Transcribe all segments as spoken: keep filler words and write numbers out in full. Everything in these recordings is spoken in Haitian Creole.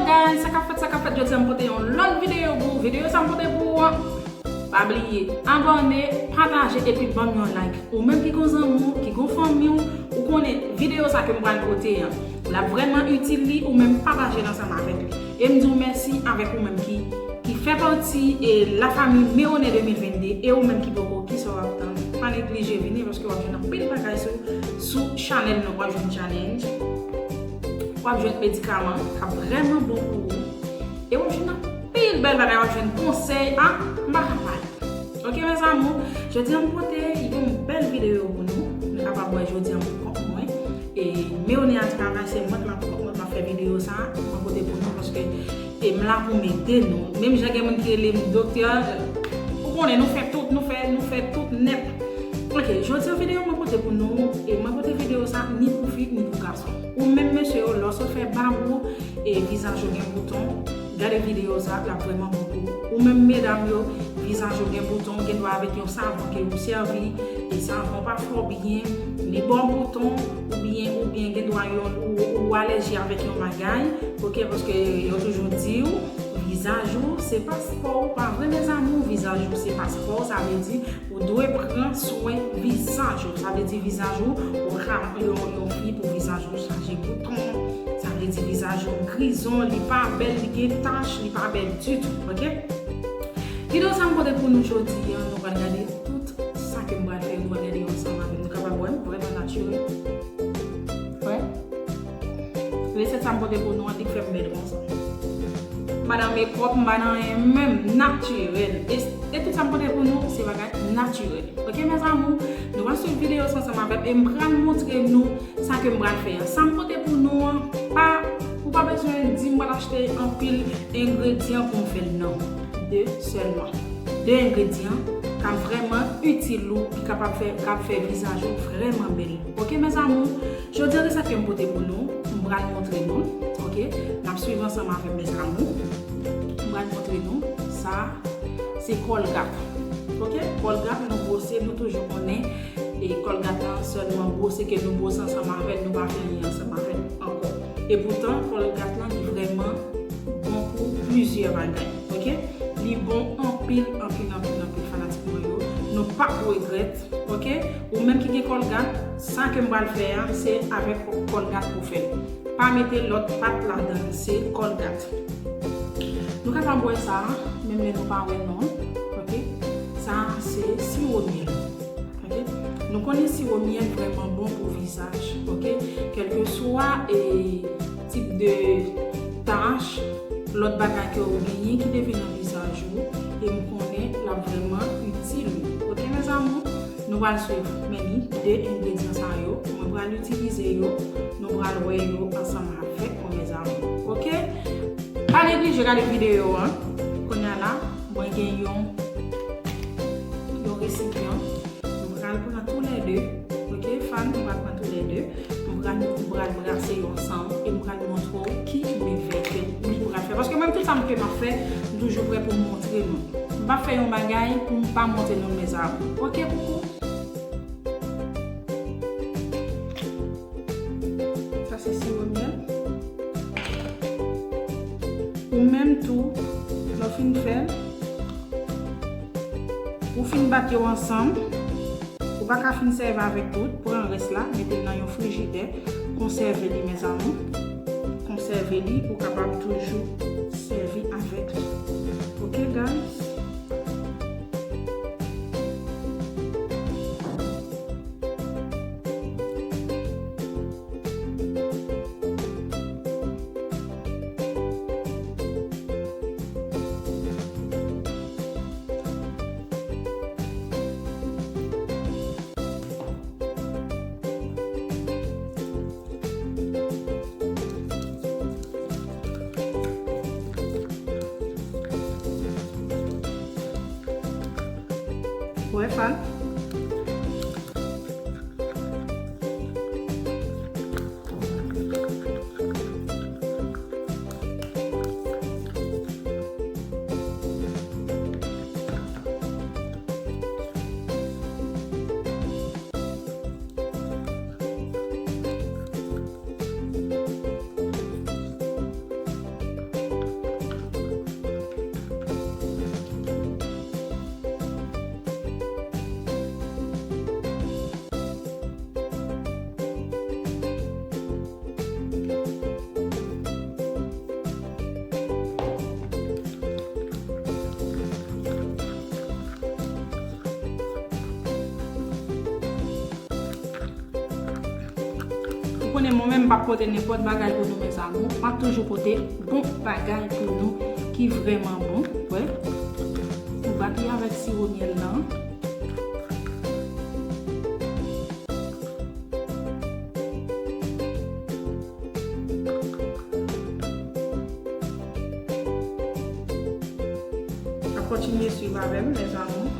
Guys, sa k ap fèt, sa k ap fèt, jodi a m pote yon lòt videyo pou ou. Videyo sa m pote pou ou an, pa bliye abòne, pataje epi ban m yon like. Ou menm ki gon zanmi w, ki gon fanmi w, ou konnen videyo sa ke m pral pote an, l ap vrèman itil li, ou menm pataje l ansanm avèk li. E m di w mèsi avèk ou menm ki, ki fè pati e lafanmi Meone de mil vennde, e ou menm ki poko, kisa w ap tann? Pa neglije vini paske w ap jwenn anpil bagay sou, sou chanèl nou, w ap jwenn challenge. W ap jwenn medikaman k ap vrèman bon pou ou. E w ap jwenn anpil bèl bagay, w ap jwenn konsèy, a, m pa ka pale. Ok, mes amours, jodi a m pote yon bèl videyo pou nou. Nou kapab wè jodi a m pou kont mwen. E Meone al travay, se mwen k la pou kont mwen, m ap fè videyo sa, mwen pote pou nou, paske e m la pou m ede nou. Menm jan gen moun ki rele m doktè, ou konnen, nou fè tout, nou fè, nou fè tout nèt. Ok, jodi a videyo mwen pote pou nou, e mwen pote videyo sa ni pou fi, ni pou gason. Ou menm mesye yo, lè w sot fè bab ou, e vizaj ou gen bouton, gade videyo sa, l ap vrèman bon pou ou. Ou menm medam yo, vizaj ou gen bouton, gen dwa avèk yon savon ke ou sèvi, e savon pa fò byen, li ba w bouton, oubyen, oubyen gen dwa yon, ou, ou alèji avèk yon bagay, ok, paske yo toujou di w, vizaj ou se paspò ou, pa vre, mes amours? Vizaj ou se paspò w, sa vle di ou dwe pran swen vizaj ou. Sa vle di vizaj ou, ou ka yon, yon fi pou vizaj ou chaje bouton. Sa vle di vizaj ou grizon, li pa bèl, li gen tach, li pa bèl ditou, ok? Videyo sa m pote pou nou jodi a, nou pral gade tout sa ke m pral fè, nou pral gade yo ansanm avè m. Nou kapab wè m vrèman natirèl. Wè. Resèt sa m pote pou nou an, li k fè m bèl konsa. M pa nan mekòp, m pa nan anyen, menm natirèl. E, e tout sa m pote pou nou, se bagay natirèl. Ok, mes amours, nou va swiv videyo sa ansanm avè m e m pral montre nou sa ke m pral fè a. Sa m pote pou nou an, pa, ou pa bezwen di m pral achte anpil engredyan pou m fè l, non. De sèlman. De engredyan k ap vrèman itil ou, ki kapab fè, k ap fè vizaj ou vrèman bèl. Ok, mes amours, jodi a resèt ke m pote pou nou, m pral montre nou l, ok? N ap swiv ansanm avè m, mes amours. M pral montre nou sa, se Colgate. Ok? Colgate, nou bwose, nou toujou konnen, e Colgate lan sèlman bwose ke nou bwose ansanm avè l, nou pa fè anyen ansanm avè l ankò. E poutan, Colgate lan, li vrèman bon pou plizyè bagay, ok? Li bon anpil, anpil, anpil, anpil, fanatik mwen yo. Nou p ap regrèt, ok? Ou menm ki gen Colgate, sa ke m pral fè a, se avèk Colgate pou fè l. Pa mete lòt pat ladan l, se Colgate. Nou kapab wè sa, menm lè nou pa wè non l, ok? Sa, se siwo myèl. Ok? Nou konnen siwo myèl vrèman bon pou vizaj, ok? Kèlkeswa, e, tip de tach, lòt bagay ke ou genyen ki te vin nan vizaj ou, e m konnen l ap vrèman itil ou. Ok, mes amours? Nou pral swiv, men ni de engredyan sa yo, mwen pral itilize yo, nou pral wè yo ansanm avèk mwen, mes amours. Ok? Pa neglije gade videyo an. Kounye a la, mwen gen yon, yon resipyan. Nou pral pran toulède, ok, fan, nou pral pran toulède. Nou pral, nou pral brase yo ansanm e m pral montre w ki mevèy ke nou pral fè. Paske mwen, tout sa m, ke m ap fè, m toujou prè pou m montre nou. M p ap fè yon bagay pou m pa montre nou, mes amours. Ok, koukou. Sa se siwo myèl. Ou menm tou, lè w fin fè l, ou fin bat yo ansanm, ou pa ka fin sèvi avèk tout, pran rès la, mete l nan yon frijidè, konsève li, mes amours. Konsève li pou w kapab toujou sèvi avèk li. Ok, guys? Wè, fan. Konnen mwen menm m p ap pote nenpòt bagay pou nou, mes amours. M ap toujou pote bon bagay pou nou ki vrèman bon. Wè. Ou bat li avèk siwo myèl lan. Ap kontinye swiv avè m, mes amours.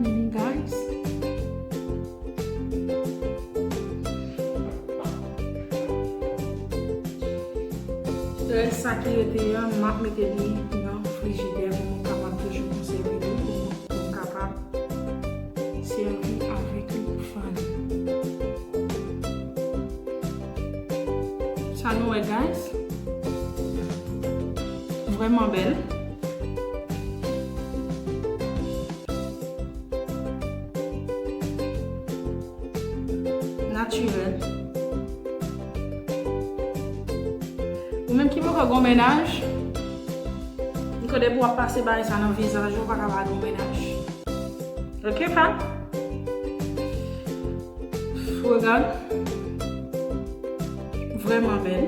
Mini guys. Rès sa ki rete an, m ap mete li nan frijidè pou mwen kapab toujou konsève li, pou mwen, pou m kapab sèvi avèk li fann. Sa nou wè, guys. Vrèman bèl. Natirèl. Ou menm ki poko gon mennaj, m kwè depi w ap pase bagay sa nan vizaj ou, ou pa ka pa gon mennaj. Ok, fanm? Regard. Vrèman bèl.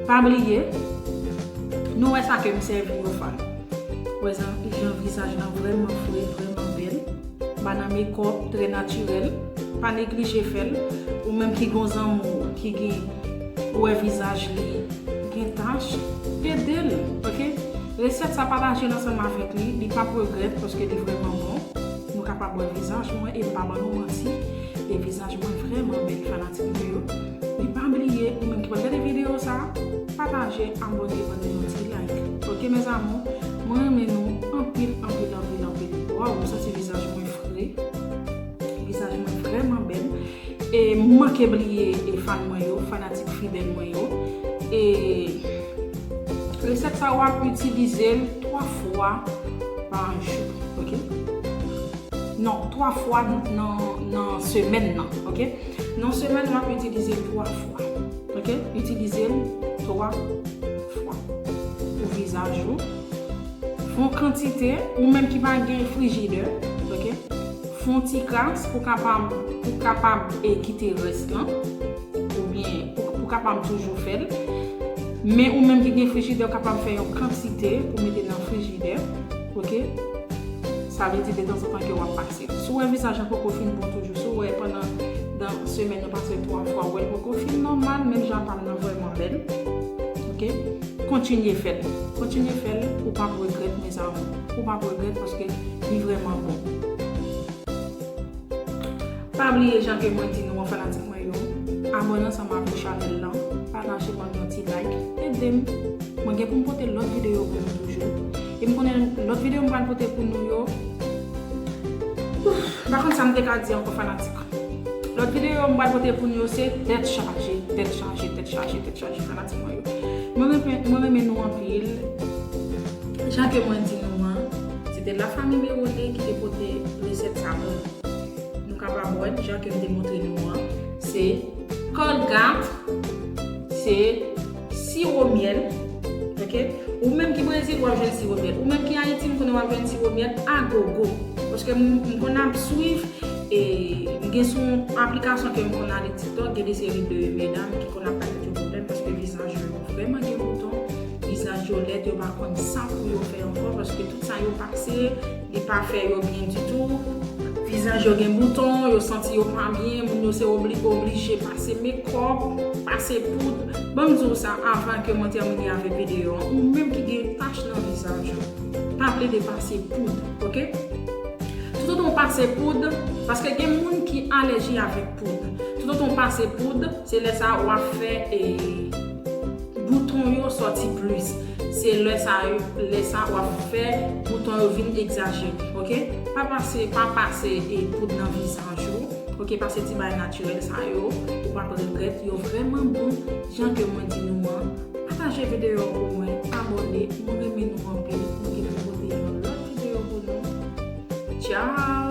Pa bliye, nou wè sa ke m sèvi yo, fanm. Wè jan, jan vizaj lan vrèman fre, vrèman bèl. Pa nan makeup, trè natirèl. Pa neglije fè l. Ou menm ki gon zanmi w ki gen, ou wè vizaj li gen tach, ede l, ok? Resèt sa, pataje l ansanm avèk li, li p ap regrèt paske li vrèman bon. Nou kapab wè vizaj mwen e m pa ban nou manti. E vizaj mwen vrèman bèl, fanatik mwen yo. E pa bliye, ou menm ki pral gade videyo sa, pataje, abòne, ban nou yon ti like. Ok, mes amours, mwen renmen nou anpil, anpil, anpil, anpil. Waw, m santi vizaj mwen fre. Vizaj mwen vrèman bèl. E m manke bliye e fan mwen yo, fanatik fidèl mwen yo. E resèt sa w ap itilize l twa fwa pa jou, ok? Non, twa fwa nan, nan semèn nan, ok? Nan semèn, w ap itilize l twa fwa, ok? Itilize l twa fwa pou vizaj ou. Fè yon kantite, ou menm ki pa gen frijidè, ok? Fè yon ti kras pou kapab, pou kapab, e, kite rès lan, oubyen pou, pou kapab toujou fè l. Men ou menm ki gen frijidè, ou kapab fè yon kantite pou mete nan frijidè, ok? Sa vle di detanzantan ke w ap pase. Si w wè vizaj lan poko fin bon toujou, si w wè pandan, dan semèn nan pase twa fwa, w wè l poko fin nòmal, menm jan pa m nan vrèman bèl. Ok? Kontinye fè l. Kontinye fè l, ou p ap regrèt, mes amours. Ou p ap regrèt paske li vrèman bon. Pa bliye, jan ke mwen di nou an, fanatik mwen yo, abòne ansanm avèk chanèl lan, pataje, ban m yon ti like, ede m. Mwen gen pou m pote lòt videyo pou nou toujou. E m konnen lòt videyo m pral pote pou nou yo, ouf, m pa konn sa m te ka di ankò, fanatik. Lòt videyo m pral pote pou nou yo se tèt chaje, tèt chaje, tèt chaje, tèt chaje, fanatik mwen yo. Mwen renmen, mwen renmen nou anpil. Jan ke mwen di nou an, se te Lafanmi Mewone ki te pote resèt sa pou nou. Nou kapab wè, jan ke m te montre nou an, se Colgate, se siwo myèl, ok? Ou menm ki Brezil, w ap jwenn siwo myèl. Ou menm ki Ayiti, m konnen w ap jwenn siwo myèl agogo. Paske m, m konn ap swiv, e m gen sou yon aplikasyon ke m konn ale, TikTok, gen de seri de medam ki konn ap bay tèt yo pwoblèm paske vizaj yo vrèman gen bouton, vizaj yo lèd, yo pa konn sa pou yo fè ankò, paske tout sa yo pase, li pa fè yo byen ditou. Vizaj yo gen bouton, yo santi yo pa byen, moun yo se obli, oblije pase mekòp, pase poud. Ban m di w sa avan ke mwen tèmine avèk videyo an. Ou menm ki gen tach nan vizaj ou, pa plede pase poud, oke? Toutotan w pase poud, paske gen moun ki alèji avèk poud. Toutotan w pase poud, se lè sa a w ap fè e, bouton yo sòti plis. Se lè sa yo, lè sa w ap fè bouton yo vin egzajere, oke? Pa pase, pa pase e poud nan vizaj ou, oke? Pase ti bagay natirèl sa yo, ou p ap regrèt, yo vrèman bon, jan ke mwen di nou an. Pataje videyo an pou mwen, abòne, mwen renmen nou anpil, mwen gen pou pote yon lòt videyo pou nou. Tchao!